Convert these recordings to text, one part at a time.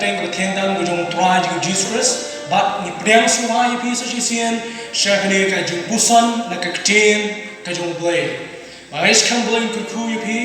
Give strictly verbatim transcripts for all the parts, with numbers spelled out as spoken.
Teng ka thiang tam ka jong U Trai jong ngi Jisu Khrist, bad ngi pdiang sngewbha ïa phi sa shisien sha kane ka jingpuson na ka ktien ka jong U Blei. Ba ngi skhem Blei, ngi kyrkhu ïa phi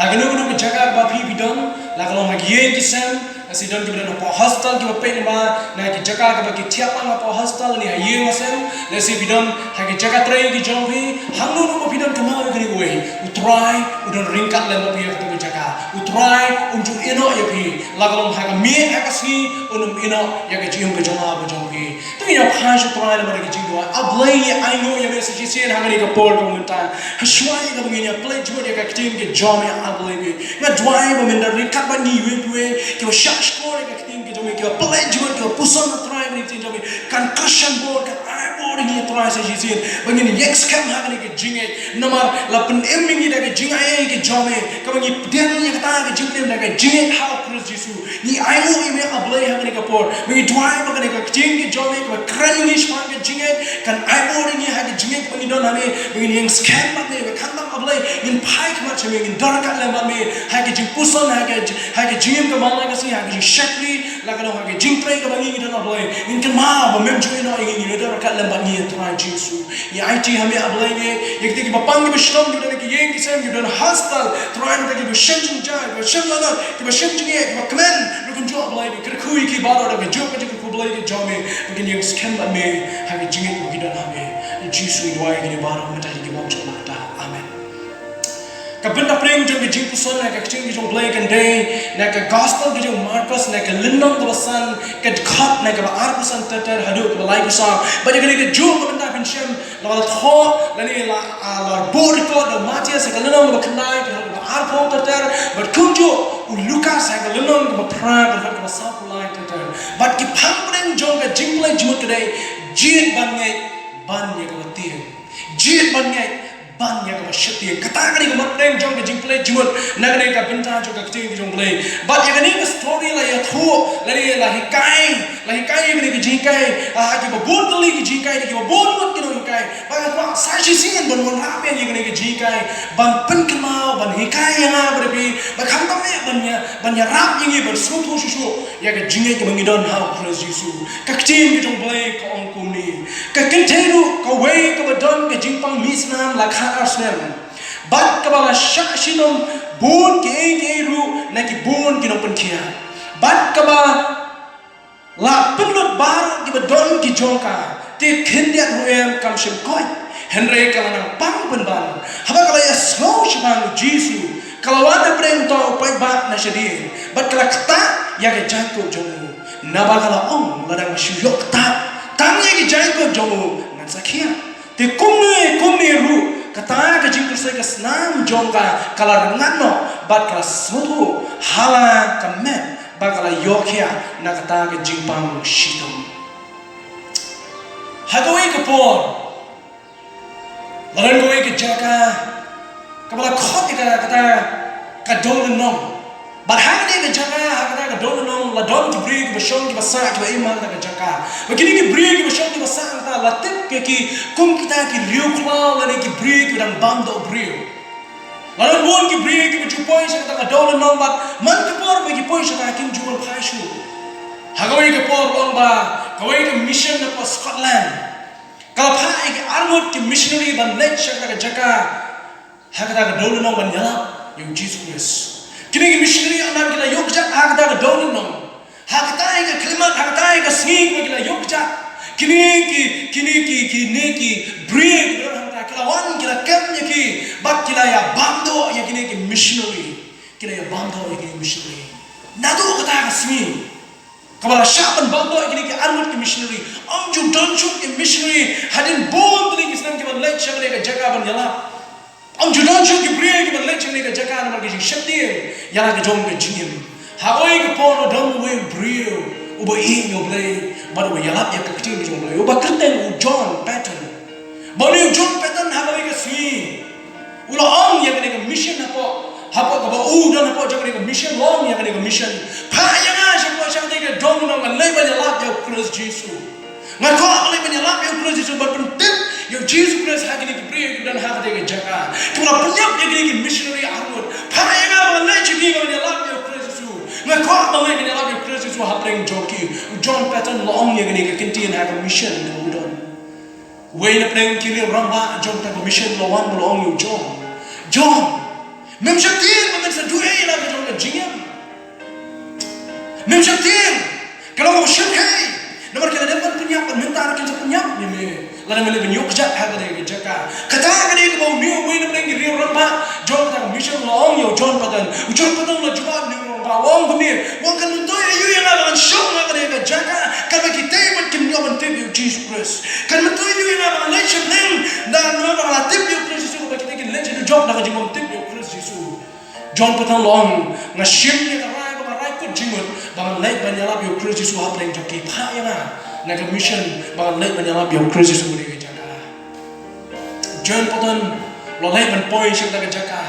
ha kano kano ka jaka kaba phi phi don, la ka long ha ki ïing ki sem, lehse don kiba don hapoh hostel kiba peit namar na ki jaka kaba ki thiah lang hapoh hostel ne ha ïing ha sem, lehse phi don ha ki jaka trei ki jong phi, hangno hangno ba phi don, kynmaw ïa kane kawei, U Trai u don ryngkat lem bad phi ha kato ka jaka. U Trai um ju ïehnoh ïa phi, la ka long ha ka miet ha ka sngi, un ym ïehnoh ïa ka jingim ka jong nga bad jong phi. To ngin ïa phai sha U Trai namar ka jingduwai. A Blei, ngi ainguh ïa me sa shisien ha kane ka por kaba mynta. Ha shuwa ïa kaba ngin ïa pynleit jingmut ïa ka ktien ka jong me, A Blei me, nga duwai ba men da ryngkat bad ngi iwei pa iwei kiba shah shkor ïa ka ktien ka jong me, kiba pynleit jingmut, kiba puson, A Trai, ïa ka ktien jong me, kan kyrshan bor, kan ai bor ïa ngi, A Trai, sa shisien ba ngin ïeng skhem ha kane ka jingngeit. Namar la pynim ïa ngi da ka jingaiei ka jong me, kaba ngi pdiang ïa kata ka jingpynim da ka jingngeit ha U Khrist Jisu. Ngi ainguh ïa me, A Blei, ha kane ka por. Ba ngi duwai ba kane ka ktien ka jong me kaba kren ïa ngi shaphang ka jingngeit kan ai bor ïa ngi ha ka jingngeit kaba ngi don ha me, ba ngin ïeng skhem bad me, ba khamtam, A Blei, ngin phai khmat sha me, ngin don ryngkat lem bad me ha ka jingpuson, ha ka ji-, ha ka jingim kaba man la ka sngi, ha ka jingshakri, la ka long ha ka jingtrei kaba ngi ngi don, A Blei. Ngin kynmaw ba mem ju ïehnoh ïa ngi, ngin don ryngkat lem bad ngi, A Trai Jisu. Ngi aiti ha me, A Blei me, ïa kita kiba pang, kiba shnong, kiba don ha ki ïing ki sem, kiba don hostel, Trai, kita kiba shem jingjia, kiba shem lanot, kiba shem jingeh, kiba kmen ruh kumjuh, A Blei, ngi kyrkhu ïa ki baroh da ka juk ka jingkyrkhu Blei ka jong me, ba kin ïeng skhem bad me ha ka jingngeit kaba ki don ha me. Ïa Jisu ngi duwai ïa kine baroh, mynta ïa ki bym jong nangta. Amen. Ka bynta pyrshah jong ka jingpuson na ka ktien ka jong U Blei kan dei na ka gospel ka jong u Markos, na ka lynnong kaba san, ka dkhot na kaba arphew san ter ter haduh kaba laiphew saw. Bad ïa kane kajuh ka bynta phin shem, la ba la thoh lane la, ah, la buh record da u Mathaios ha ka lynnong kaba khyndai, ka dkhot kaba arphew ter ter, bad kumjuh u Lukas ha ka lynnong kaba phra, ka dkhot kaba sawphew lai ter ter. Bad ki phang pyrshah jong ka jingpynleit jingmut ka dei, jied ban ngeit ban ïa kaba tieng. Jied ban ngeit ban ïa kaba sheptieng. Kata ka dei ka mat pyrshah jong ka jingpynleit jingmut na kane ka bynta jong ka ktien ka jong U Blei. Bad ïa kane ka story la ïathuh, la ïa, la hikai, la hikai ïa kane ka jinghikai ha kiba bun tylli ki jinghikai, kiba bun ngut ki nonghikai. Bad nga kwah sa shisien ban wanrah biang ïa kane ka jinghikai, ban pynkynmaw, ban hikai ïa nga bad ïa phi, ba khamtam eh ban ïa, ban ïarap ïa ngi ban sngewthuh shuh shuh ïa ka jingngeit kaba ngi don ha U Khrist Jisu. Ka ktien ka jong U Blei ka ong kumne: Ka kynthei ruh kawei kaba don ka jingpang mih snam la khatar snem, bad kaba la shah shitom bun kiei kiei ruh na ki bun ki nongpynkhiah, bad kaba la pynlut baroh kiba don ki jong ka, te khyndiat ruh em kam shym koit, hynrei ka la nang pang pynban. Haba ka la ïasngew shaphang U Jisu, ka la wan hapdeng uta u paidbah na shadien, bad ka la ktah ïa ka jaiñkup jong u, naba ka la ong, lada nga shu ïoh ktah tang ïa ka jaiñkup jong u, ngan sa khiah. Te kumne kumne ruh kata ka jingpyrsei ka snam jong ka ka la rngan noh, bad ka la sngewthuh ha la ka met, ba ka la ïoh khiah na kata ka jingpang shitom. Ha kawei ka por, la don kawei ka jaka kaba la khot ïa ka kata ka dewlynnong. Bad ha kane ka jaka, ha kata ka dewlynnong, la don ki briew kiba shong kiba sah kiba im ha kata ka jaka. Bad kine ki briew kiba shong kiba sah ha kata, la tip ïa ki kum kita ki riewkhlaw lane ki briew kiba dang bam doh briew. La don bun ki briew kiba ju poi sha kata ka dewlynnong, bad man ka por ba ki poi sha kata kim ju wan phai shuh. Ha kawei ka por long ba kawei ka mission na pdeng Scotland ka la phah ïa ki arngut ki missionary ban leit sha kata ka jaka, ha kata ka dewlynnong ban ïalap ïa U Jisu Khrist. Kine ki missionary, ynda ki la ïoh kjat ha kata ka dewlynnong, ha kata ïa ka khyllipmat, ha kata ïa ka sngi kaba ki la ïoh kjat, kine ki, kine ki, kine ki briew kiba don hangta ki la wan, ki la kem ïa ki, bad ki la ïa bam doh ïa kine ki missionary. Ki la ïa bam doh ïa kine ki missionary. Naduh kata ka sngi kaba la shah ban bam doh ïa kine ki arngut ki missionary, ym ju don shuh ki missionary hadien bun tylli ki snem kiban leit sha kane ka jaka ban ïalap. Ym ju don shuh ki briew kiban leit sha kane ka jaka namar ka jingsheptieng ïa la ka jong ka jingim. Ha kawei ka por la don uwei u briew uba ïeit ïa U Blei bad uba ïalap ïa ka ktien ka jong U Blei, uba kyrteng u John Paton. Bad une u John Paton ha kawei ka sngi u la ong ïa kane ka mission hapoh, hapoh kaba u don hapoh jong kane ka mission, u ong ïa kane ka mission: Phah ïa nga shapoh, sha kane ka dewlynnong, ngan leit ban ïalap ïa U Khrist Jisu. Nga kwah ban leit ban ïalap ïa U Khrist Jisu, ban pyntip ïa U Jisu Khrist ha kine ki briew kiba don ha kane ka jaka. Kiba la pynïap ïa kine ki missionary arngut. Phah ïa nga ban leit sha ki ban ïalap ïa U Khrist Jisu. Nga kwah ban leit ban ïalap ïa U Khrist Jisu. Hapdeng jong ki, u John Patton u la ong ïa kane ka ktien ha ka mission kaba u don. Uwei na pdeng ki riew rangbah jong kata ka mission u la wan bad u la ong ïa u John, John, mem shym tieng ba men sa duh ei la ka jong ka jingim. Mem shym tieng, ka long kaba shyrkhei. Namar ki la dep ban pynïap, bad mynta ruh kin sa pynïap ïa me lada me leit ban ïoh kjat ha kane ka jaka. Kata ka dei kaba une uwei na pdeng ki riew rangbah jong kata ka mission u la ong ïa u John Patton. U John Patton u la jubab ïa u rangbah, u ong kumne, u ong, kan myntoi aïu ïa nga ba ngan shong ha kane ka jaka katba kitei pat kim ïoh ban tip ïa u Jisu Khrist? Kan myntoi aïu ïa nga ba ngan leit sha bneng, da namar ba nga la tip ïa u Khrist Jisu, ba kitei kin leit sha dujok da ka jingbym tip ïa u Khrist Jisu? John Patton u la ong, nga shim ïa ka rai ba nga rai kut jingmut ba ngan leit ban ïalap ïa u Khrist Jisu hapdeng jong ki. Phah ïa nga na ka mission ba ngan leit ban ïalap ïa u Khrist Jisu ha kane ka jaka. John Patton u la leit ban poi sha kata ka jaka.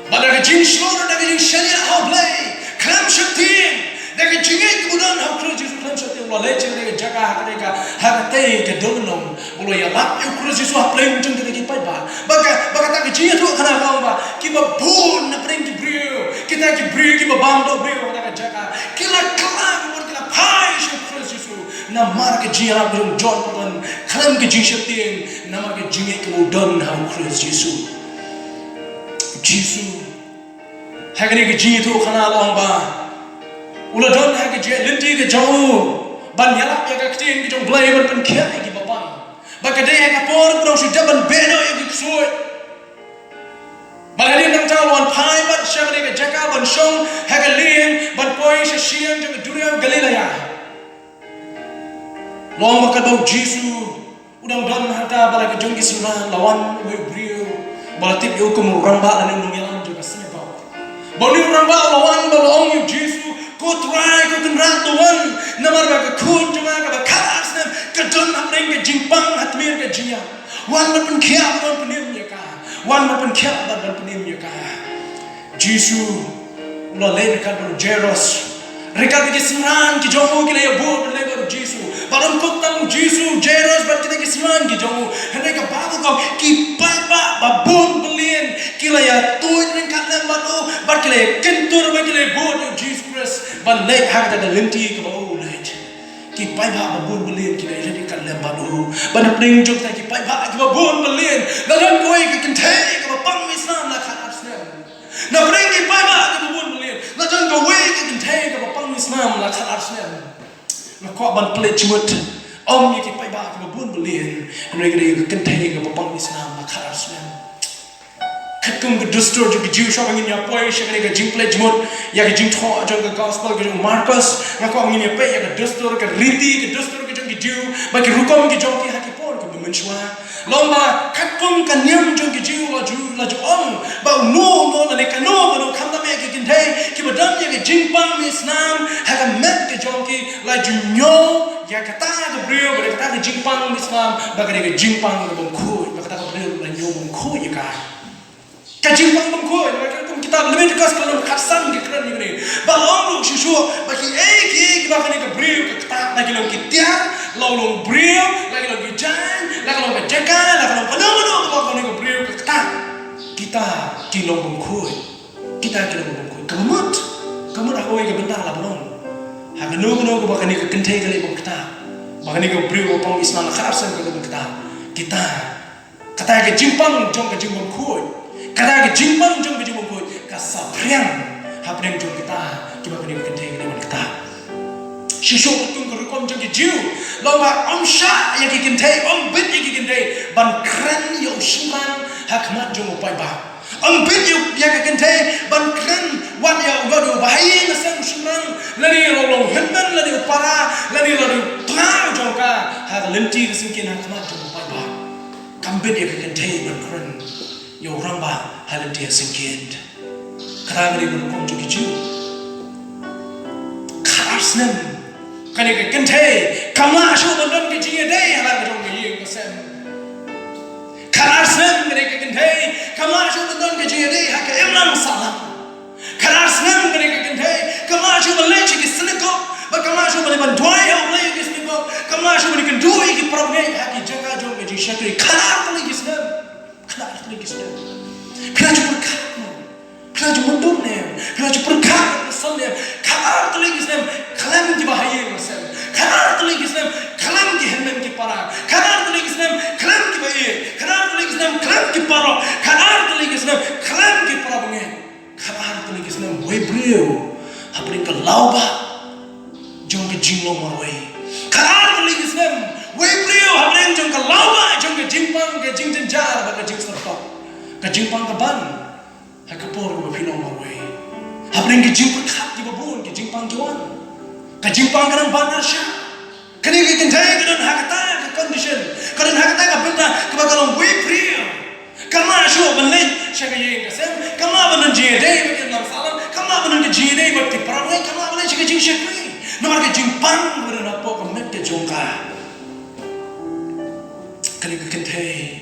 Bad da ka jingshlur, da ka jingshaniah ha U Blei, khlem sheptieng, da ka jingngeit kaba u don ha u Khrist Jisu, khlem sheptieng u la leit sha kata ka jaka, ha kata ka, ha katei ka dong nong. U la ïalap ïa u Khrist Jisu hapdeng jong kita ki paidbah. Bad ka, bad kata ka jingïathuhkhana ka ong ba kiba bun na pdeng ki briew, kita ki briew kiba bam dohbriew ha kata ka jaka, ki la kylla, ki la phai sha u Khrist Jisu namar ka jingïalap jong John Patton, khlem ka jingsheptieng, namar ka jingngeit kaba u don ha u Khrist Jisu. Jisu, ha kane ka jingïathuhkhana la ong ba u la don ha ka jingïaleh lynti ka jong u ban ïalap ïa ka ktien ka jong U Blei, ban pynkhiah ïa kiba pang. Bad ka dei ha ka por ba u dang shu dep ban beh noh ïa ki ksuid. Bad hadien nangta u la wan phai pat sha kane ka jaka ban shong ha ka lieng, ban poi sha shiliang jong ka duriaw Galilea. La ong ba katba u Jisu u dang don hangta, bad la ka jong ki synran la wan uwei u briew ba la tip ïa u kum u rangbah lane u nongïalam jong ka synagog. Bad une u rangbah u la wan bad u la ong ïa u Jisu, ko Trai, ko Kynrad, to wan, namar ba ka khun jong nga kaba khatar snem ka don hapdeng ka jingpang ha tmier ka jingïap. Wan ban pynkhiah bad ban pynim ïa ka. Wan ban pynkhiah bad ban pynim ïa ka. Jisu u la leit ryngkat bad u Jairus. Ryngkat bad ki synran ki jong u ki la ïabud ban leit bad u Jisu. Bad ym kut tang u Jisu, u Jairus bad kita ki synran ki jong u, hynrei ka Baibl ka ong ki paidbah ba bun byllian ki la ïatuid ryngkat lem bad u, bad ki la ïakyntur bad ki la ïabud ïa u Jisu Khrist ban leit ha kata ka lynti kaba u leit. Ki paidbah ba bun byllian ki la ïaleit ryngkat lem bad u. Bad hapdeng jong kita ki paidbah kiba bun byllian la don kawei ka kynthei kaba pang mih snam la khatar snem. Na pdeng ki paidbah kiba bun byllian la don kawei ka kynthei kaba pang mih snam la khatar snem. Nga kwah ban pynleit jingmut ym ïa ki paidbah kiba bun byllian, hynrei ka dei ka kynthei kaba pang mih snam la khatar snem. Katkum ka dustur jong ki Jiw, shuwa ba ngin ïa poi sha kane ka jingpynleit jingmut ïa ka jingthoh jong ka gospel ka jong u Markos, nga kwah ba ngin ïa peit ïa ka dustur, ka riti, ka dustur ka jong ki Jiw bad ki rukom ki jong ki ha ki por kiba mynshuwa. La ong ba katkum ka niam jong ki Jiw la ju, la ju ong ba uno uno lane kano kano khamtam ïa ki kynthei kiba don ïa ka jingpang mih snam ha ka met ka jong ki la ju ñiew ïa kata ka briew bad ïa kata ka jingpang mih snam ba ka dei ka jingpang ka bym khuid, ba kata ka briew la ñiew bym khuid ïa ka. Ka jingpang bym khuid, namar katkum kitab Leviticus ka lynnong khatsan ka kren ïa kane. Ba la ong ruh shuh shuh ba kiei kiei kiba kane ka briew ka ktah, la ki long ki tiar, la u long briew, la ki long ki jaiñ, la ka long ka jaka, la ka long kano kano kaba kane ka briew ka ktah, kita ki long bym khuid. Kita ki long bym khuid. Kaba mut, ka mut ha kawei ka bynta la ba long. Ha kano kano kaba kane ka kynthei ka leit bym ktah, ba kane ka briew ba pang mih snam la khatar snem ka leit bym ktah, kita, kata ka jingpang jong ka jingbymkhuid, kata ka jingpang jong ka jingbymkhuid ka saphriang hapdeng jong kita kiba kane ka kynthei ka dei ban ktah. Shisha katkum ka rukom jong ki Jiw, la ong ba ym shah ïa ki kynthei, ym bit ïa ki kynthei ban kren ïa u shynrang ha khmat jong u paidbah. Ym bit ïa, ïa ka kynthei ban kren wat ïa u, wat ïa u bahaïing hasem u shynrang, lane la u long hynmen, lane u para, lane la u tnga jong ka ha ka lynti ka syngkien ha khmat jong u paidbah. Kam bit ïa ka kynthei ban kren ïa u rangbah ha lynti ha syngkien. Kata ka dei ka rukom jong ki Jiw. Khatar snem kane ka kynthei kam lah shuh ban don ka jingïadei ha la ka jong ka ïing ka sem. Khatar snem kane ka kynthei kam lah shuh ban don ka jingïadei ha ka imlang sahlang. Khatar snem kane ka kynthei kam lah shuh ban leit sha ki synagog, bad kam lah shuh ban leit ban duwai ha U Blei ha ki synagog, kam lah shuh ban ïakynduh ïa ki parabangeit ha ki jaka jong ka jingshakri. Khatar tylli ki snem. Khatar tylli ki snem. Phi la ju pyrkhat mo? Phi Jingmutdur ne em? Phi la ju pyrkhat ïa ka sem ne em? Khatar tylli ki snem khlem kiba ha ïing ha sem. Khatar tylli ki snem khlem ki hynmen ki para. Khatar tylli ki snem khlem kiba ïeit. Khatar tylli ki snem khlem ki paralok. Khatar tylli ki snem khlem ki para bangeit. Khatar tylli ki snem wei briew hapdeng ka lawbah jong ka jinglong marwei. Khatar tylli ki snem wei briew hapdeng jong ka lawbah jong ka jingpang, ka jingjynjar bad ka jingsyrtok. Ka jingpang ka ban ha ka por kaba phi long marwei. Hapdeng ki jingpyrkhat kiba bun, ki jingpang ki wan. Ka jingpang ka dang ban arshah. Kane ka kynthei ka don ha kata ka condition, ka don ha kata ka bynta kaba ka long wei briew. Kam lah shuh ban leit sha ka ïing ka sem, kam lah ban don jingïadei bad ki imlang sahlang, kam lah ban don ka jingïadei bad ki para bangeit, kam lah ban leit sha ka jingshakri. Namar ka jingpang kaba don hapoh ka met ka jong ka. Kane ka kynthei,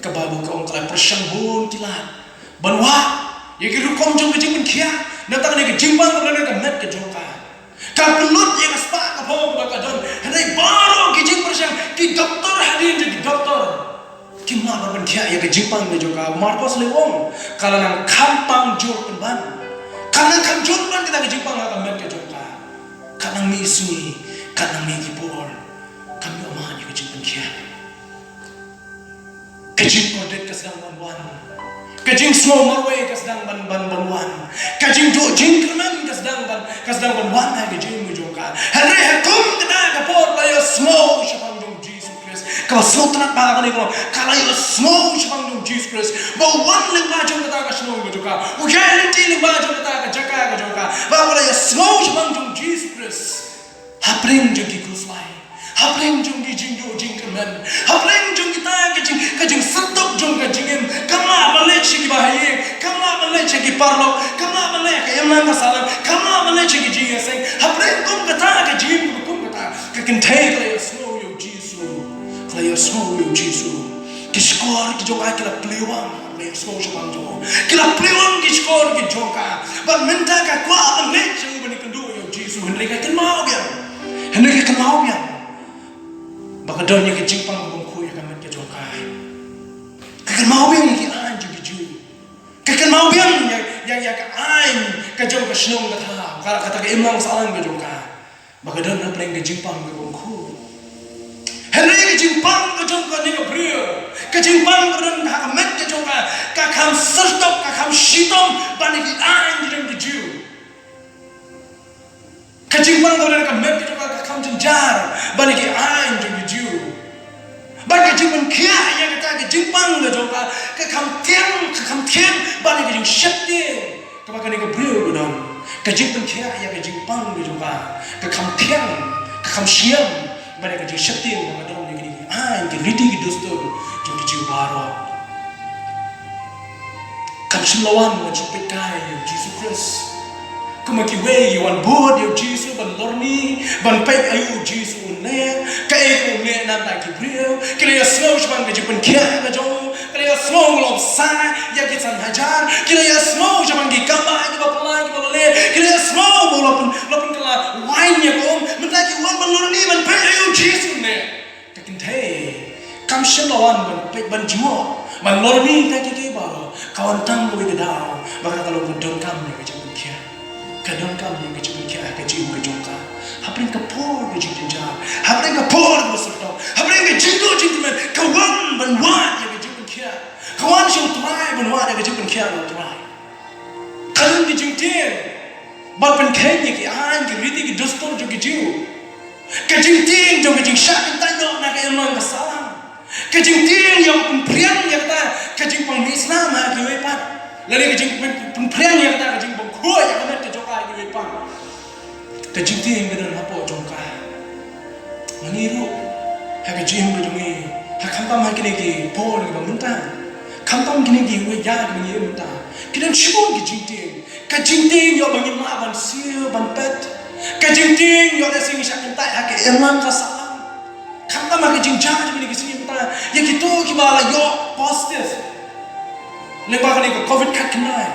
ka Baibl ka ong ka la pyrshang bun ki lad ban wad ïa ki rukom jong ka jingpynkhiah na ka bynta kane ka jingpang kaba don ha ka met ka jong ka. Ka pynlut ïa ka spah ka phew kaba ka don. Hynrei baroh ki jingpyrshang, ki doktor hadien jong ki doktor, kim lah ban pynkhiah ïa ka jingpang ka jong ka. Markos leh ong ka la nang kham pang jur pynban. Ka la nang kham jur pynban kata ka jingpang ha ka met ka jong ka. Ka nang mih sngi, ka nang mih ki por, kam ïoh mad ïa ka jingpynkhiah. Ka jingkordit ka sdang ban wan. Ka jingsngew marwei ka sdang ban, ban, ban wan. Ka jingduh jingkyrmen ka sdang ban, ka sdang ban wan ha ka jingim ka jong ka. Hynrei ha kum kata ka por ka la ïohsngew shaphang jong U Jisu Khrist. Ka la sngewtynnat bha kane ka long. Ka la ïohsngew shaphang jong U Jisu Khrist ba u wan lyngba jong kata ka shnong ka jong ka. U ïaid lynti lyngba jong kata ka jaka ka jong ka. Ba ka la ïohsngew shaphang jong U Jisu Khrist. Hapdeng jong ki khuslai, hapdeng jong ki jingduh jingkyrmen, hapdeng jong kita ka jing, ka jingsyrtok jong ka jingim, kam lah ban leit sha kiba ha ïing, kam lah ban leit sha ki paralok, kam lah ban leit ha ka imlang ka sahlang, kam lah ban leit sha ki jingïaseng. Hapdeng kum kata ka jingim, kum kata, ka kynthei ka la ïohsngew ïa U Jisu. Ka la ïohsngew ïa U Jisu. Ki shkor ki jong ka ki la plie wang. Ka la ïohsngew shaphang jong u. Ki la plie wang ki shkor ki jong ka. Bad mynta ka kwah ban leit sha u ban ïakynduh ïa U Jisu, hynrei ka kynmaw biang. Hynrei ka kynmaw biang ba ka don ïa ka jingpang kaba khuid ha ka met ka jong ka. Ka kynmaw biang ïa ki aiñ jong ki Jiw. Ka kynmaw biang ïa, ïa, ïa ka aiñ ka jong ka shnong ka thaw, ka, kata ka imlang sahlang ka jong ka. Ba ka don hapdeng ka jingpang kaba khuid. Hynrei ka jingpang ka jong kane ka briew, ka jingpang kaba don ha ka met ka jong ka, ka kham syrtok, ka kham shitom ban ïa ki aiñ ki jong ki Jiw. Ka jingpang kaba don ha ka met ka jong ka, ka kham jynjar ban ïa ki aiñ jong ki Jiw. Bad ka jingpynkhiah ïa kata ka jingpang ka jong ka, ka kham thiang, ka kham thiang ban ïa ka jingsheptieng kaba kane ka briew ka don. Ka jingpynkhiah ïa ka jingpang ka jong ka, ka kham thiang, ka kham shngaiñ ban ïa ka jingsheptieng kaba ka don ïa kine ki aiñ, ki riti ki dustur jong ki Jiw baroh. Kam shym la wan ban shu peit kai ïa U Jisu Khrist. Kumba kiwei ki wan bud ïa U Jisu ban lorni, ban peit aïu U Jisu un leh, kaei kaba un leh na bynta ki briew. Ki la ïohsngew shaphang ka jingpynkhiah ka jong u. Ki la ïohsngew u la bsa ïa ki san hajar. Ki la ïohsngew shaphang ki kambah kiba phylla kiba la leh. Ki la ïohsngew ba u la pyn, la pynkylla waiñ ïa ka um. Mynta ki wan ban lorni, ban peit aïu U Jisu un leh. Ka kynthei kam shym la wan ban peit ban jngoh ban lorni ïa kita kiei kiei baroh. Ka wan tang kawei ka daw ba kata ka long ka donkam ïa ka jingpynkhiah. Ka donkam ïa ka jingpynkhiah ha ka jingim ka jong ka. Hapdeng ka por ka jingjynjar, hapdeng ka por kaba syrtok, hapdeng ka jingduh jingkyrmen, ka wan ban wad ïa ka jingpynkhiah. Ka wan sha U Trai ban wad ïa ka jingpynkhiah na U Trai. Ka don ka jingtieng ban pynkheiñ ïa ki aiñ ki riti ki dustur jong ki Jiw. Ka jingtieng jong ka jingshah kyntait noh na ka imlang ka sahlang. Ka jingtieng ïa u pynphriang ïa kata ka jingpang mih snam ha kiwei pat. Lane ka jingpyn, pynphriang ïa kata ka jingbymkhuid ïa ka met ka jong ka ha kiwei pat. Ka jingtieng ka don hapoh jong ka. Ma ngi ruh ha ka jingim ka jong ngi, ha khamtam ha kine ki por kiba mynta, khamtam kine kiwei ki por kiba ngi im mynta, ki don shibun ki jingtieng. Ka jingtieng ïoh ba ngim lah ban siew ban peit. Ka jingtieng ïoh lehse ngi shah kyntait ha ka imlang ka sahlang. Khamtam ha ka jingjia jong kine ki sngi mynta, ïa kito kiba la ïoh positive lyngba kane ka Covid khatkhyndai.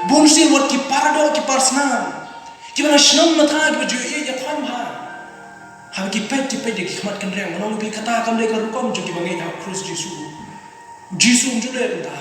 Bunsien wat ki paradoh ki parsnam kiba na shnong na thaw kiba ju ïeit ïathoiñ bha. Haba ki peit, ki peit da ki khmat kynreng, ngan ong ïa phi, kata kam dei ka rukom jong kiba ngeit ha U Khrist Jisu. U Jisu um ju leh kumta.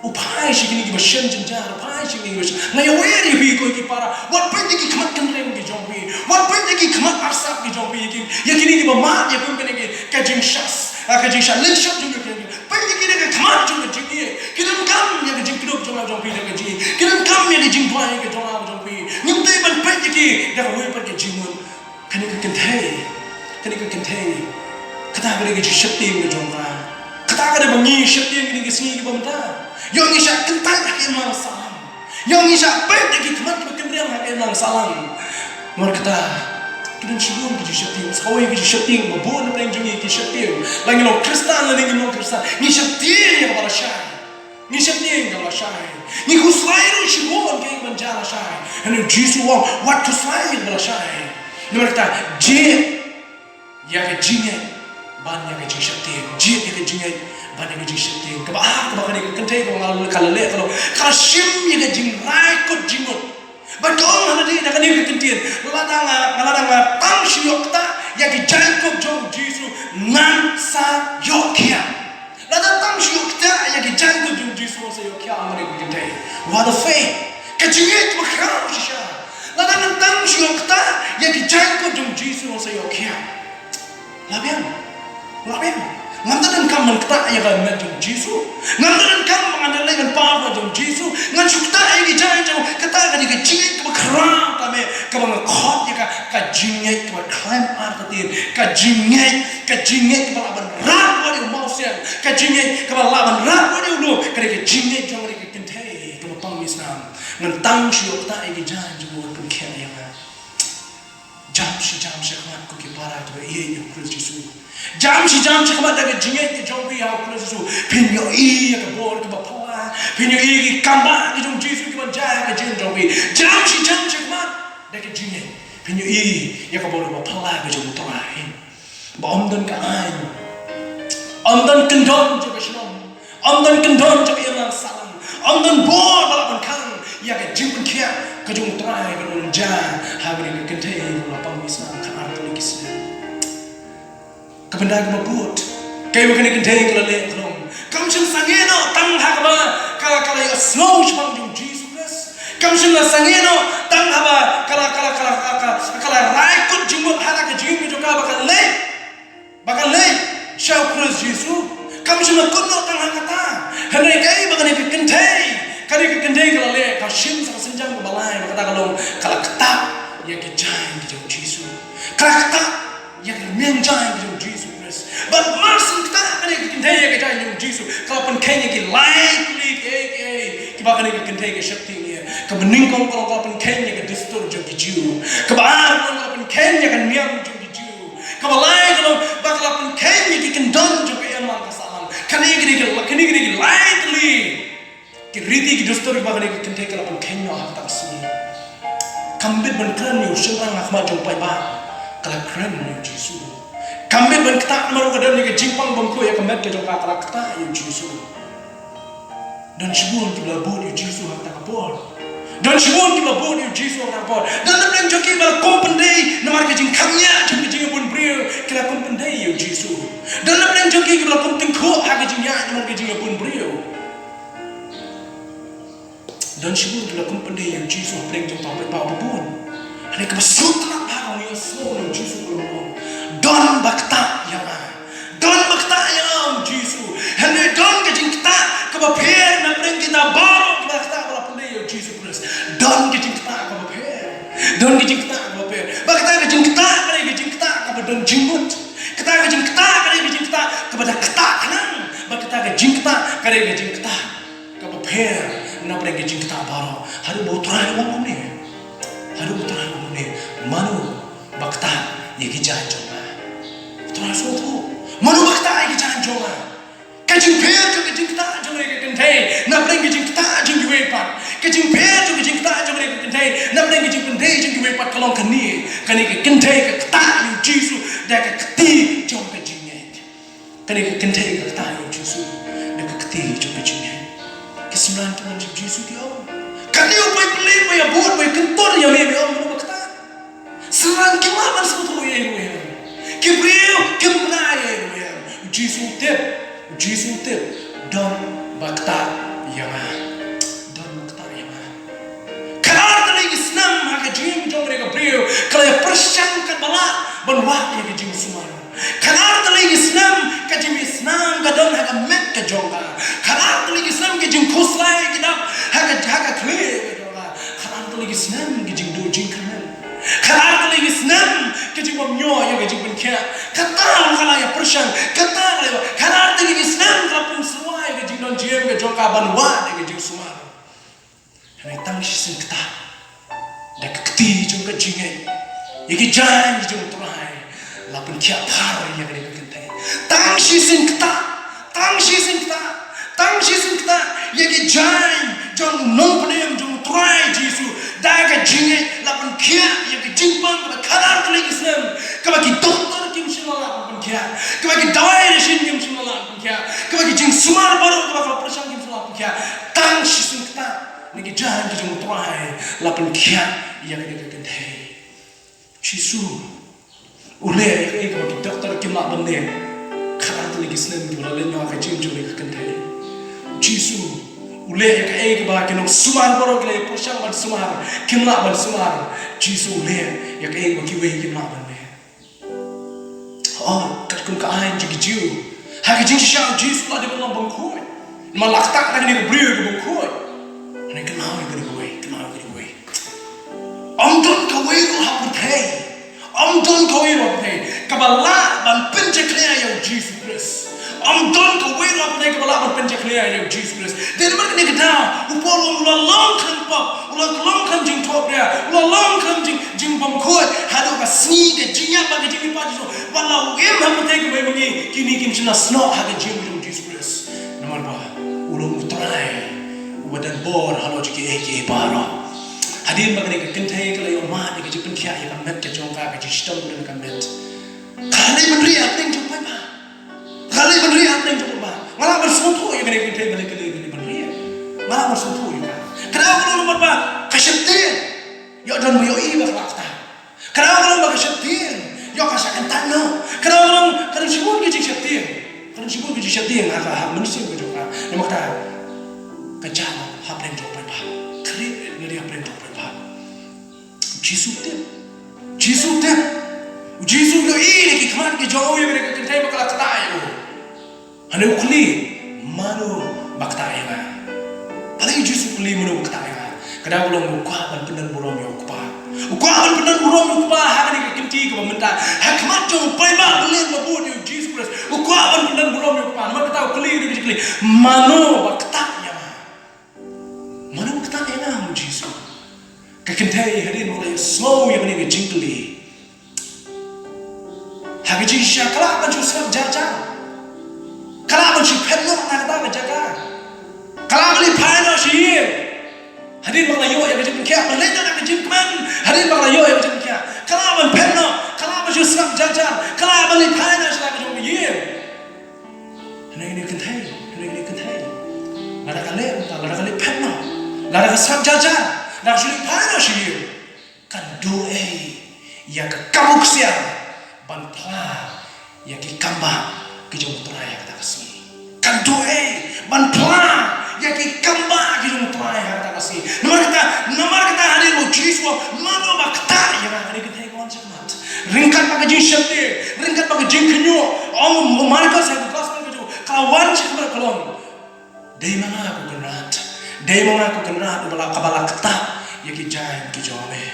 U phai sha kine kiba shem jynjar, u phai sha kine kiba shem. Nga ïawer ïa phi ko ki para, wat peit ïa ki khmat kynreng ki jong phi, wat peit ïa ki khmat arsap ki jong phi, ïa ki, ïa kine kiba mad ïa kum kane ki, ka jingshah, ah, ka jingshah lynshop jong ki. Peit ïa ki da ka khmat jong ka jingïeit. Ki donkam ïa ka jingkyrduh jong nga jong phi da ka jingïeit. Ki donkam ïa ka jingduwai ka jong nga jong phi. Ngim dei ban peit ïa ki da kawei pat ka jingmut. Kane ka kynthei, kane ka kynthei, kata ka dei ka jingsheptieng ka jong ka. Kata ka dei ba ngi sheptieng kine ki sngi kiba mynta. Ïoh ngi shah kyntait ha ka imlang sahlang. Ïoh ngi shah peit ïa ki khmat kiba kynreng ha ka imlang sahlang. Namar kata, ki don shibun ki jingsheptieng, sa kawei ka jingsheptieng ba bun na pdeng jong ngi ki sheptieng. La ngi long Khristan lane ngim long Khristan, ngi sheptieng ïa kaba lashai. Ngi sheptieng ïa kaba lashai. Ngi khuslai ruh shibun ïa ka ban jia lashai. Hynrei u Jisu u ong, wat khuslai ïa kaba lashai. Namar kata, jied ïa ka jingngeit ban ïa ka jingsheptieng. Jied ïa ka jingngeit ban ïa ka jingsheptieng. Kaba ar, kaba kane ka kynthei kaba nga la leh, ka la leh, ka la, ka la shim ïa ka jingrai kut jingmut. Bad ka ong ha lade na kane ka kyntien, lada nga, lada nga tang shu ïoh ktah ïa ki jaiñkup jong u Jisu, ngan sa ïoh khiah. Lada tang shu ïoh ktah ïa ki jaiñkup jong u Jisu, ngan sa ïoh khiah, ong kane ka kynthei. What a faith. Ka jingngeit kaba khraw shisha. Lada ngan tang shu ïoh ktah ïa ki jaiñkup jong u Jisu, ngan sa ïoh khiah. La biang. La biang. Ngam da donkam ban ktah ïa ka met jong u Jisu. Ngam da donkam ban, ngam da leh ban pap ha jong u Jisu. Ngan shu ktah ïa ki jaiñ jong u. Kata ka dei ka jingngeit kaba khraw, kaba, kaba nga khot ïa ka, ka jingngeit kaba khlem artatien. Ka jingngeit, ka jingngeit kaba lah ban rat wat ïa u mawsiang. Ka jingngeit kaba lah ban rat wat ïa u lum. Ka dei ka jingngeit jong kane ka kynthei kaba pang mih snam. Ngan tang shu ïoh ktah ïa ki jaiñ jong u, wat pynkhiah ïa nga. Jam shi jam shakhmat ko ki para kiba ïeit ïa u Khrist Jisu. Jam shi jam shakhmat da ka jingngeit ka jong phi ha u Khrist Jisu. Phin ïohi ïa ka bor kaba phylla. Phin ïohi ïa ki kambah ki jong u Jisu kiban jia ha ka jingim jong phi. Jam shi jam shakhmat da ka jingngeit. Phin ïohi ïa ka bor kaba phylla ka jong u Trai. Ba ym don ka aiñ, ym don kyndon jong ka shnong, ym don kyndon jong ka imlang sahlang, ym don bor ba lah ban khang ïa ka jingpynkhiah ka jong u Trai kaba un jia ha kane ka kynthei kaba la pang mih snam khatar tylli ki snem. Ka bynta kaba bud, kaei ba kane ka kynthei ka la leh ka long, kam shym sangeh noh tang ha kaba ka la, ka la ïohsngew shaphang jong u Jisu Khrist. Kam shym la sangeh noh tang haba ka la, ka la, ka la, ka la, ka la rai kut jingmut ha la ka jingim ka jong ka ba ka leit, ba ka leit sha u Khrist Jisu. Kam shym la kut noh tang ha kata. Hynrei kaei ba kane ka kynthei, kane ka kynthei ka la leh, ka shim sa ka sienjam kaba lai, ba kata ka long, ka la ktah ïa ki jaiñ ki jong u Jisu. Ka la ktah ïa ki rmiang jaiñ ki jong u Jisu Khrist. Bad mar syn ktah kane ka kynthei ïa ki jaiñ jong u Jisu, ka la pynkheiñ ïa ki lai tylli kiei kiei kiba kane ka kynthei ka sheptieng ïa. Kaba nyngkong ka long ka la pynkheiñ ïa ka dustur jong ki Jiw. Kaba ar ka long ka la pynkheiñ ïa ka niam jong ki Jiw. Kaba lai ka long ba ka la pynkheiñ ïa ki kyndon jong ka imlang ka sahlang. Kane ka dei ki, kane ka dei ki lai tylli ki riti ki dustur kiba kane ka kynthei ka la pynkheiñ noh ha kata ka sngi. Kam bit ban kren ïa u shynrang ha khmat jong u paidbah, ka la kren ïa u Jisu. Kam bit ban ktah namar ka don ïa ka jingpang bymkhuid ïa ka met ka jong ka, ka la ktah ïa u Jisu. Don shibun kiba la bud ïa u Jisu ha kata ka por. Don shibun kiba la bud ïa u Jisu ha kata ka por. Don na pdeng jong ki ba la kum pyndei namar ka jingkhang ïa jong ka jingïabun briew, ki la kum pyndei ïa u Jisu. Don na pdeng jong ki kiba la kum tyngkhuh ha ka jingïaid namar ka jingïabun briew. Don shibun kiba la kum pyndei ïa u Jisu hapdeng jong u paidbah babun. Hynrei kaba sngewtynnat bha ka long ïa u Jisu ka long, don ba ktah ïa nga. Don ba ktah ïa nga, ong u Jisu. Hynrei don ka jingktah kaba pher na pdeng kita baroh kiba la ktah ba la pyndei ïa u Jisu Khrist. Don ka jingktah kaba pher. Don ka jingktah kaba pher. Ba kata ka jingktah ka dei ka jingktah kaba don jingmut. Kata ka jingktah ka dei ka jingktah kaba da ktah khnang. Ba kata ka jingktah ka dei ka jingktah kaba pher na pdeng ka jingktah baroh. Haduh ba u Trai u ong kumne. Haduh ba u Trai u ong kumne. Mano ba ktah ïa ki jaiñ jong nga? U Trai u sngewthuh. Mano ba ktah ïa ki jaiñ jong nga? Ka jingpher jong ka jingktah jong kane ka kynthei na pdeng ka jingktah jong kiwei pat. Ka jingpher jong ka jingktah jong kane ka kynthei na pdeng ka jingpyndei jong kiwei pat ka long kane. Kane ka kynthei ka ktah ïa u Jisu da ka kti jong ka jingngeit. Kane ka kynthei ka ktah ïa u Jisu da ka kti jong ka jingngeit. Ki synran ki wan sha u Jisu ki ong, kane u paidbah ba ïa bud, ba ïa kyntur ïa me, ba ïa ong mano ba ktah. Synran kim lah ban sngewthuh ïa ei ruh ei. Ki briew kim bna ïa ei ruh ei. U Jisu u tip, u Jisu u tip, don ba ktah ïa nga. Don ba ktah ïa nga. Khatar tylli ki snem ha ka jingim jong ka briew ka la ïa pyrshang katba lah ban wad ïa ka jingsumar. Khatar tylli ki snem ka jingmih snam ka don ha ka met ka jong ka. Khatar tylli ki snem ka jingkhuslai ka dap ha ka, ha ka khlieh ka jong ka. Khatar tylli ki snem ka jingduh jingkyrmen. Khatar tylli ki snem ka jingbymñiuh ïa ka jingpynkhiah. Kata ka la ïa pyrshang, kata ka la ïa, khatar tylli ki snem ka la pynsyrwa ïa ka jingdon jingem ka jong ka ban wad ïa ka jingsumar. Hynrei tang shisien ktah, da ka kti jong ka jingngeit ïa ki jaiñ jong U Trai, la pynkhiah phar ïa kane ka kynthei. Tang shisien ktah, tang shisien ktah, tang shisien ktah ïa ki jaiñ jong u nongpynim jong U Trai Jisu. Da ka jingngeit la pynkhiah ïa ka jingpang kaba khatar tylli ki snem, kaba ki doktor kim shym la lah ban pynkhiah, kaba ki dawai dashin kim shym la lah ban pynkhiah, kaba ki jingsumar baroh kaba ka la pyrshang kim shym la lah ban pynkhiah. Tang shisien ktah na ki jaiñ ki jong U Trai la pynkhiah ïa kane ka kynthei. Jisu u leh ïa kaei kaba ki doktor kim lah ban leh. Khatar tylli ki snem kiba la leit noh ha ka jingim jong kane ka kynthei. Jisu u leh ïa kaei kaba ki nongsumar baroh ki la ïa pyrshang ban sumar, kim lah ban sumar. Jisu u leh ïa kaei kaba kiwei kim lah ban leh. Oh, katkum ka aiñ jong ki Jiw, ha ka jingshisha u Jisu u la dei ban long bymkhuid. Namar la ktah da kane ka briew ka bymkhuid. Hynrei kynmaw ïa kane kawei, kynmaw ïa kane kawei. Ym don kawei ruh ha pyrthei, ym don kawei ruh ha pyrthei kaba lah ban pynjakhlia ïa u Jisu Khrist. Ym don kawei ruh ha pyrthei kaba lah ban pynjakhlia ïa u Jisu Khrist. Dei namar kane ka daw u Paul u ong, u la long khlem pop, u la long khlem jingthohbria, u la long khlem jing, jingbymkhuid, haduh ka sngi ka jingïap bad ka jingmihpat jong u. Wat la u im ha pyrthei kaba ïa ma ngi, kine kim shym la snoh ha ka jingim jong u Jisu Khrist. Namar ba u long U Trai uba don bor halor jong kiei kiei baroh. Hadien ba kane ka kynthei ka la ïoh mad ïa ka jingpynkhiah ïa ka met ka jong ka, ka jingshitom ka don ha ka met, ka la leit bynriew hapdeng jong u paidbah. Ka la leit bynriew hapdeng jong u paidbah. Nga lah ban sngewthuh ïa kane ka kynthei ba la leit, ka la leit bynriew. Nga lah ban sngewthuh ïa ka. Ka daw ka long namar ba ka sheptieng. Ïoh don ba ïohi ba ka la ktah. Ka daw ka long ba ka sheptieng. Ïoh ka shah kyntait noh. Ka daw ka long, ka don shibun ki jingsheptieng. Ka don shibun ki jingsheptieng ha ka, ha ka mynsiem ka jong ka. Namar kata ka jah noh hapdeng jong u paidbah. Ka rieh noh hapdeng jong u paidbah. U Jisu u tip. U Jisu u tip. U Jisu u ïohi na ki khmat ki jong u ïa kane ka kynthei ba ka la ktah ïa u. Hynrei u kylli, mano ba ktah ïa nga? Balei u Jisu u kylli mano ba ktah ïa nga? Ka daw ka long u kwah ban pyndon burom ïa u Kpa. U kwah ban pyndon burom ïa u Kpa ha kane ka kynti kaba mynta, ha khmat jong u paidbah ba len ba bud ïa u Jisu Khrist. U kwah ban pyndon burom ïa u Kpa. Namar kata u kylli, u kylli, mano ba ktah ïa nga? Mano ba ktah ïa nga, u Jisu? Ka kynthei hadien ba ka la ïohsngew ïa kane ka jingkylli, ha ka jingshisha ka lah ban shu sngap jar jar. Ka lah ban shu phet noh na kata ka jaka. Ka lah ban leit phai noh sha ïing. Hadien ba ka la ïoh ïa ka jingpynkhiah, ban leit noh na ka jingkmen. Hadien ba ka la ïoh ïa ka jingpynkhiah, ka lah ban phet noh, ka lah ban shu sngap jar jar, ka lah ban leit phai noh sha la ka jong ka ïing. Hynrei kane ka kynthei, hynrei kane ka kynthei, lada ka leh, lada ka leit phet noh, lada ka sngap jar jar, lada ka shu leit phai noh sha ïing, kan duh ei ïa ka kabu ksiar ban phla ïa ki kambah ki jong U Trai ha kata ka sngi? Kan duh ei ban phla ïa ki kambah ki jong U Trai ha kata ka sngi? Namar kata, namar kata hadien ba u Jisu u ong, mano ba ktah ïa nga, kane ka kynthei ka wan shakhmat. Ryngkat bad ka jingsheptieng, ryngkat bad ka jingkhynñiuh, ong u Markos ha ka gospel ka jong u, ka la wan shakhmat ka la ong, dei ma nga ko Kynrad, dei ma nga ko Kynrad, uba la, kaba la ktah ïa ki jaiñ ki jong me.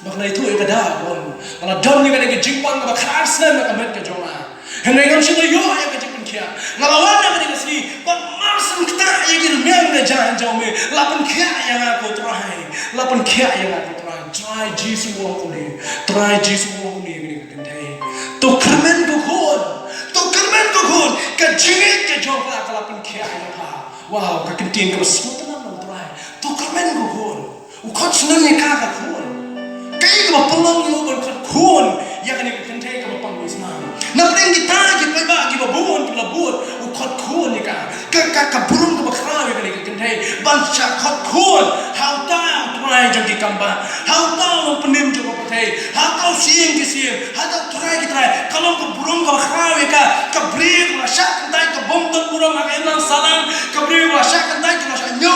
Ba ka la ïathuh ïa ka daw, ong, nga la don ïa kane ka jingpang kaba khatar snem ha ka met ka jong nga. Hynrei ngam shym la ïoh ïa ka jingpynkhiah. Nga la wan ha kane ka sngi, bad mar shen ktah ïa ki rmiang ka jaiñ jong me, la pynkhiah ïa nga ko Trai, la pynkhiah ïa nga ko Trai. Trai Jisu u ong kumne, Trai Jisu u ong kumne ïa kane ka kynthei, to kyrmen ko khun, to kyrmen ko khun, ka jingngeit ka jong pha ka la pynkhiah ïa pha. Wow, ka ktien kaba sngewtynnat na U Trai. To kyrmen ko khun. U khot shnong ïa ka, ka khun. Kaei kaba pynlong ïa u ban khot khun ïa kane ka kynthei kaba pang dusnam? Na pdeng kita ki paidbah kiba bun, kiba la bud, u khot khun ïa ka. Ka, ka, ka burom kaba khraw ïa kane ka kynthei ban shah khot khun ha uta u trai jong ki kambah, ha uta u nongpynim jong ka pyrthei, ha uta u Syiem ki syiem, ha uta u Trai ki trai. Ka long ka burom kaba khraw ïa ka. Ka briew kaba la shah kyntait, ka bym don burom ha ka imlang sahlang, ka briew kaba la shah kyntait, kaba la shah ñiew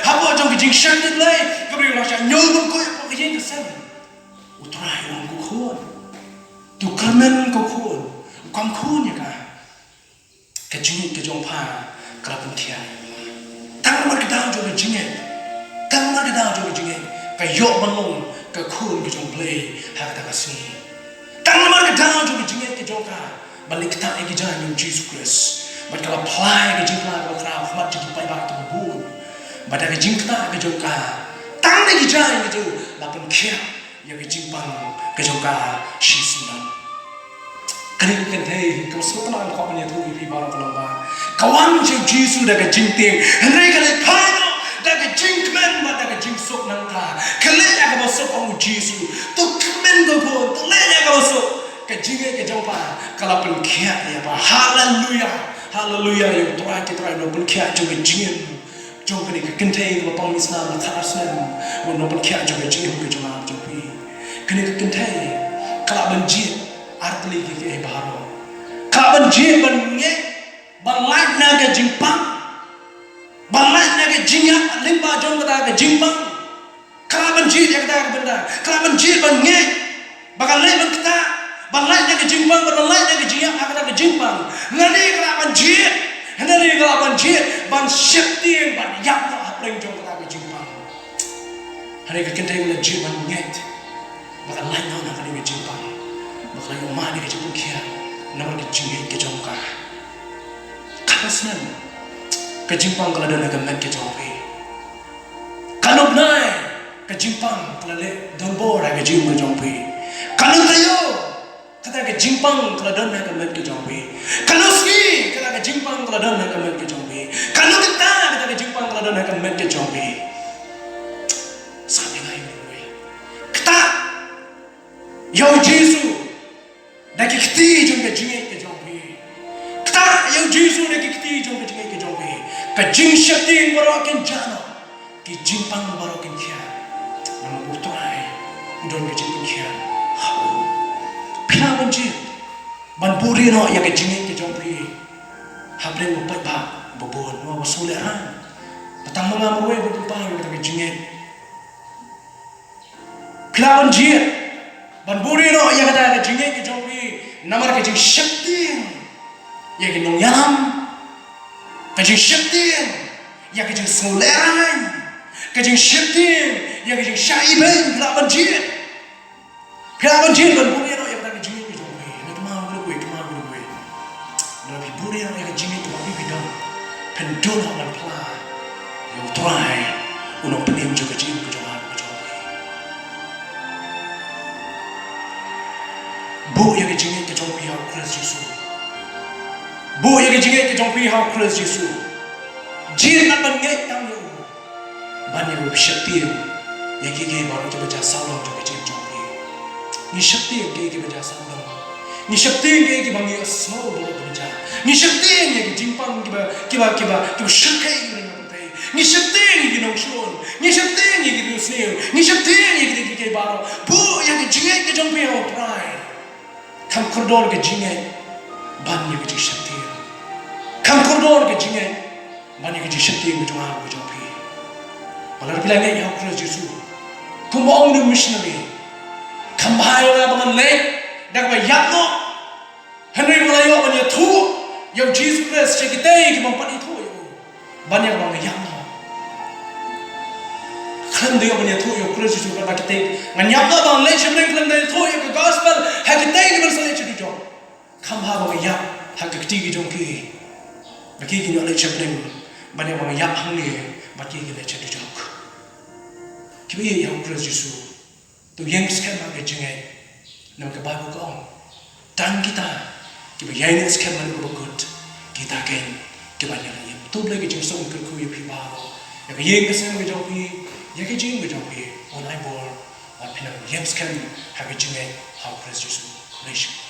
Hapoh jong ka jingshakri Blei, ka briew la shah ñiew bun ko ïa ka ïing ka sem. U Trai u ong ko khun. To kyrmen ko khun. U kam khun ïa ka. Ka jingngeit ka jong pha ka la pynkhiah. Tang namar ka daw jong ka jingngeit. Tang namar ka daw jong ka jingngeit. Ka ïoh ban long ka khun ka jong Blei ha kata ka sngi. Tang namar ka daw jong ka jingngeit ka jong ka. Ban leh ktah ïa ki jaiñ jong u Jisu Khrist. Bad ka la phla ïa ka jingphla kaba khraw ha khmat jong ki paidbah kiba bun. Bad da ka jingktah ka jong ka. Tang da ki jaiñ ka jong u la pynkhiah ïa ka jingpang ka jong ka shisien. Kane ka kynthei kaba sngewtynnat, nga kwah ban ïathuh ïa phi baroh ka long ba ka wan sha u Jisu da ka jingtieng. Hynrei ka leit phai noh da ka jingkmen bad da ka jingsuk nangta. Ka leh ïa kaba suk, ong u Jisu. To kmen ko khun, to leh ïa kaba suk. Ka jingngeit ka jong pha ka la pynkhiah ïa pha. Haleluya. Haleluya. Ïa u Trai ki trai, u nongpynkhiah jong ka jingim. Jong kane ka kynthei kaba pang mih snam la khatar snem, u nongpynkhiah jong ka jingim ka jong nga jong phi. Kane ka kynthei ka lah ban jied artylli ki, kiei baroh. Ka lah ban jied ban ngeit, ban lait na ka jingpang, ban lait na ka jingïap lyngba jong kata ka jingpang. Ka lah ban jied ïa kata ka bynta, ka lah ban jied ban ngeit ba kan leit ban ktah, ban lait na ka jingpang, ban lait na ka jingïap ha kata ka jingpang. Lane ka lah ban jied, lane ka lah ban jied ban sheptieng, ban ïap noh hapdeng jong kata ka jingpang. Hynrei ka kynthei ka la jied ban ngeit ba kan lait noh na kane ka jingpang, ba kan lait noh na ka jingpang, namar ka jingngeit ka jong ka. Katno snem ka jingpang ka la don ha ka met ka jong phi? Katno bnai ka jingpang ka la leh donbor ha ka jingim ka jong phi? Katno taïew kata ka jingpang ka la don ha ka met ka jong phi? Katno sngi kata ka jingpang ka la don ha ka met ka jong phi? Katno kynta kata ka jingpang ka la don ha ka met ka jong phi? Sa ïa ngai, ktah ïa u Jisu da ki kti jong ka jingngeit ka jong phi. Ktah ïa u Jisu da ki kti jong ka jingngeit ka jong phi. Ka jingsheptieng baroh kin jah noh, ki jingpang baroh kin khiah. Namar u Trai u don ka jingpynkhiah ha u. Phi lah ban jied ban buhrieh noh ïa ka jingngeit ka jong phi hapdeng u paidbah ba bun, ba sngewlehrain. Ba tang ma nga marwei ba pynpaw ïa ka jingngeit. Phi lah ban jied ban buhrieh noh ïa kata ka jingngeit ka jong phi namar ka jingsheptieng ïa ki nongïalam, ka jingsheptieng ïa ka jingsngewlehrain, ka jingsheptieng ïa ka jingshah ibeiñ. Phi lah ban jied, phi lah ban jied ban buhrieh noh ïa kata ka jingngeit ka jong phi. Hynrei kumno, kumno, kumno, kumno. Lada phi buhrieh noh ïa ka jingngeit kaba phi, phi don, phin duh noh ban phla ïa u Trai, u nongpynim jong ka jingim ka jong nga ka jong phi. Buh ïa ka jingngeit ka jong phi ha u Khrist Jisu. Buh ïa ka jingngeit ka jong phi ha u Khrist Jisu. Jied noh ban ngeit tang ïa u. Ban ïa u sheptieng ïa kiei kiei baroh kiba jia sawdong jong ka jingim jong phi. Ngi sheptieng kiei kiba jia sawdong. Ngi sheptieng kiei kiba ngi ïohsngew baroh kiba jia. Ngi sheptieng ïa ki jingpang kiba, kiba, kiba, kiba shyrkhei ïa ngi na pyrthei. Ngi sheptieng ïa ki nongshun. Ngi sheptieng ïa ki riewsniew. Ngi sheptieng ïa kiei kiei baroh. Buh ïa ka jingngeit ka jong phi ha u Trai. Kham kordor ka jingngeit ban ïa ka jingsheptieng. Kham kordor ka jingngeit ban ïa ka jingsheptieng ka jong nga ka jong phi. Ba lada phi la ngeit ïa u Khrist Jisu, kumba ong u missionary, kham bha ïa nga ba ngan leit da kaba ïap noh. Hynrei ba nga la ïoh ban ïathuh ïa u Jisu Khrist sha kitei kiba ym pat ithuh ïa u, ban ïa kaba nga ïap noh. Khlem da ïoh ban ïathuh ïa u Khrist Jisu, kaba kitei ngan ïap noh, ba ngan leit sha bneng khlem da ïathuh ïa ka gospel ha kitei kiban sa leit sha dujok. Kham bha ba nga ïap ha ka kti ki jong ki, ba ki kin ïoh leit sha bneng, ban ïa ba nga ïap hangne bad ki kin leit sha dujok. Kiba ïeit ïa u Khrist Jisu, to ïeng skhem ha ka jingngeit. Namar ka Baibl ka ong, tang kita kiba ïaineh skhem ha kaba kut, kita keiñ kiban ïaleh im. To Blei ka jingsuk un kyrkhu ïa phi baroh, ïa ka ïing ka sem ka jong phi, ïa ka jingim ka jong phi, un ai bor ba phin nang ïeng skhem ha ka jingngeit ha u Khrist Jisu. Khublei shibun.